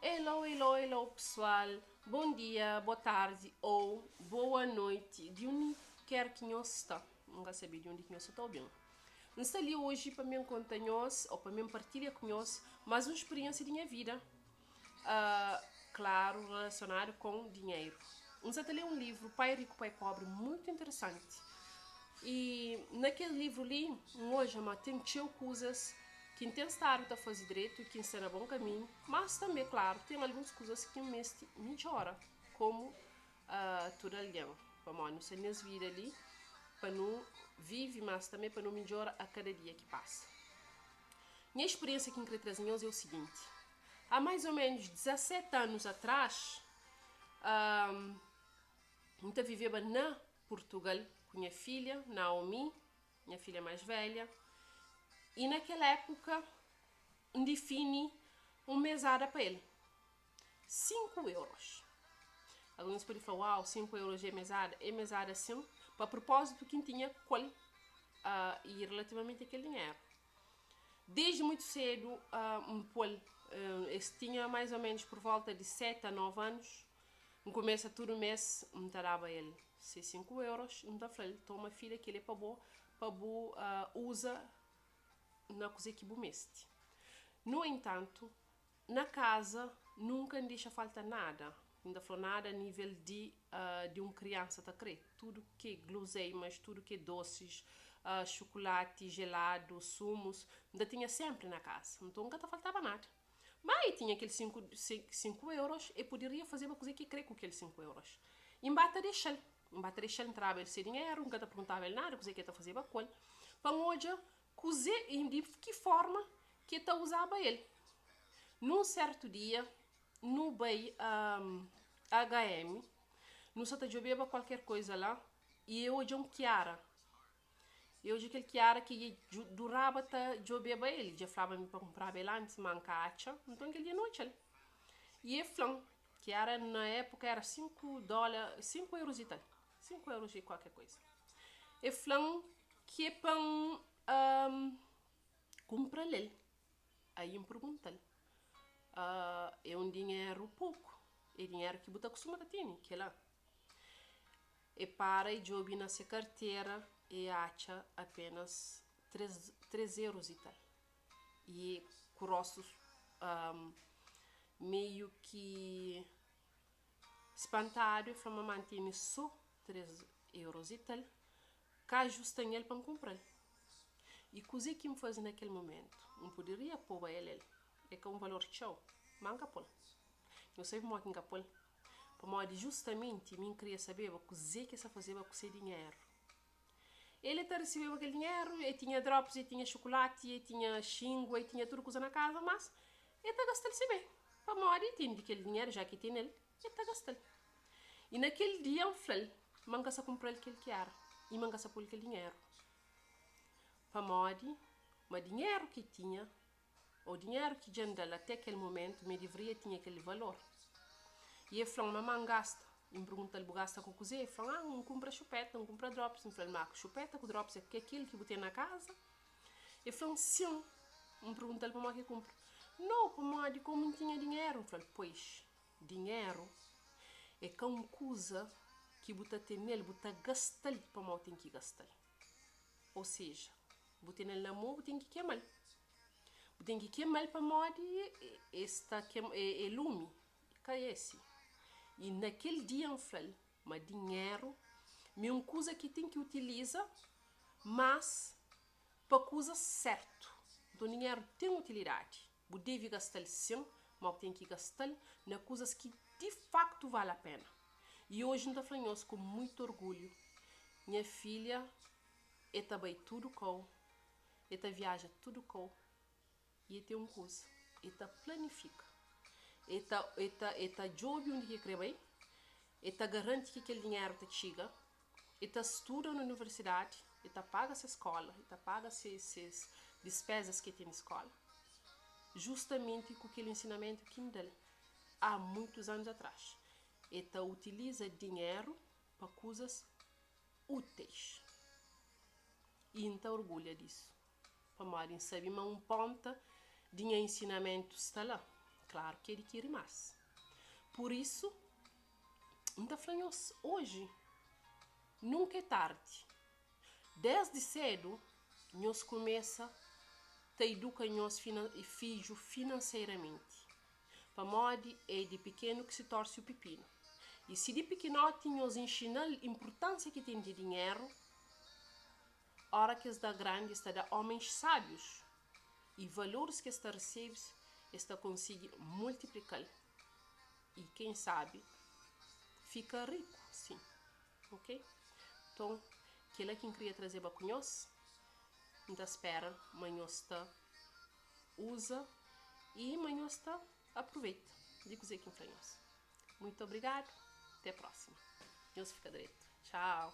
Hello, hello, hello pessoal, bom dia, boa tarde ou boa noite, di undi ker ki nhos sta, N ka sabe di undi ki nhos sta ta obi-m. N sta li oji pa mi konta nhos ou pa mi partilha ku nhos más un spiriénsia di nha vida, klaru relasionadu kon dinheru. N sta ta lé un livru, Pai Riku Pai Pobri, mutu interesanti. I na kel livru li N odja ma ten txeu kuzas ki N ten stadu ta faze dretu i ki N sta na bon kaminhu, mas tanbê, klaru, ten alguns kuzas ki N meste midjora komu tudu algen, pamodi nu sta nes vida li pa nu vive, mas tanbê pa nu midjora a kada dia ki pasa. Nha spiriénsia ki N krê traze nhos é o siginti, há mais ou menos 17 anus atrás, N ta viveba na Purtugal ku nha filha, Naomi, nha filha mais velha, i na kel épuka N difini un mesada pa el, 5 euros. Alguns pode fla, uau, 5 euros é mesada? É mesada sin, pa propósitu ki N tinha ku el i relativamenti a kel dinheru. Desdi muitu sedu N pô-l, es tinha mais ou menos por volta di 7 a 9 anus, N kumesa tudu mês N ta daba el se 5 euros, N ta fla-l, toma filha kel-li é pa bo, pa bu uza na kuzê ki bu meste. Nu entantu, na kaza nunka N dexa falta nada, N ta fla nada a nível di di un kriansa ta krê, tudu ki guloseimas, tudu ki dosis, xukulati, jeladu, sumus, N ta tinha sénpri na kaza, nton ka ta faltaba nada. Má e tinha kel 5 euros, e poderia fazeba kuzê ki e krê ku kel 5 euros. I N ba ta dexa-l. N ba ta dexa-l, N traba el se dinheru, N ka ta perguntaba el nada kuzê ki e ta fazeba ku el, pa N odja kuzê i di ki forma ki e ta uzaba el. Nun sertu dia, nu bai HM, nu sa ta djobeba kualker koza la i e odja un kiara. E odja kel kiara ki dja duraba ta djobeba el. Dja flaba mi pa kunpraba el antis, ma N ka atxa. Nton kel dia N odja-l. I e fla-m, kiara na épuka éra 5 dóla, 5 eurus i tal, 5 eurus i kualker kuza. E fla-m ki é pa N kunpra-l el. Aí N pergunta-l, É un dinheru poku? É dinheru ki bu ta kustuma ta tene? Kel-la. E para e djobe na se kartera e atxa apenas 3, 3 euros i tal. I e ku rostu meiu ki spantadu e fla, Mamá, N tene so 3 euros i tal, ka justa-m el pa N kunpra-l. I kuzê ki N faze na kel mumentu? N poderia poba el el, é ka un valor txeu, má N ka pô-l. Nhos sabe pamodi ki N ka pô-l? Pamodi justamenti mi N kria sabeba kuzê ki es ta fazeba ku se dinheru. El e ta resebeba kel dinheru, e tinha drops, e tinha xukulati, e tinha xingua, e tinha tudu kuza na kaza, mas e ta gasta-l simé. Pamodi e ten di kel dinheru, ja ki e tene-l, e ta gasta-l. I na kel dia N fla-l ma N ka sa kunpra-l kel ki éra i ma N ka sa pô-l kel dinheru. Pamodi ma dinheru ki e tinha Ô dinheru ki dja N da-l até kel momentu mi divria tinha kel valor. I e fla-m, Mamá, N gasta. I N pergunta-l, Bu gasta ku kuzê? E fla-m, Ah, N kunpra xupéta, N kunpra drops. N fla-l, Má, xupéta ku drops é ke kel ki bu ten na kaza? E fla-m, Sin. N pergunta-l, Pamodi ki kunpra? No, pamodi komu N tinha dinheru. N fla-l, Pois, dinheru é ka un kuza ki bu ta tene-l, bu ta gasta-l pamodi bu ten ki gasta-l. Ou seja, bu tene-l na mô, bu ten ki kema-l. Bu ten ki kema-l pamodi e sta é lumi, ka é si. I na kel dia N fla-l ma dinheru mi un kuza ki ten ki utiliza, mas pa kuza sértu. Nton dinheru ten utilidadi, bu debe gasta-l sin, ma bu ten ki gasta-l na kuzas ki di faktu vale a pena. I oji N ta fla nhos ku muitu orgulhu, nha filha e ta bai tudu kau, e ta viaja tudu kau i e ten un kuza, e ta planifika, e ta e ta e ta djobe undi ki e kre bai, e ta garanti ki kel dinheru ta txiga, e ta studa na universidadi, e ta paga se skola, e ta paga se ses dispezas ki e ten di skola, justamenti ku kel ensinamentu ki N da-l há muitus anus atrás. E ta utiliza dinheru pa kuzas úteis. I N ta orgulha disu, pamodi N sabe ma un ponta di nha ensinamentu sta la. Klaru ki e dikiri más. Pur isu, N ta fla nhos oji, nunka é tardi. Désdi sédu, nhos kumesa ta iduka nhos fidju finanseramenti, pamodi é di pikenu ki si torse u pipinu. I si di pikinoti nhos inxina-l inpurtánsia ki ten di dinheru, óra ki es da grandi es ta da ómens sábius i valoris ki es ta resebe es ta konsigi multiplika-l i ken sabe fika riku sin. Ok nton kela ki nkria trazeba ku nhos nta spera ma nhos ta uza i ma nhos ta aproveita di kuze ki nfla nhos muito obrigadu te próxima nhos fika dretu txau.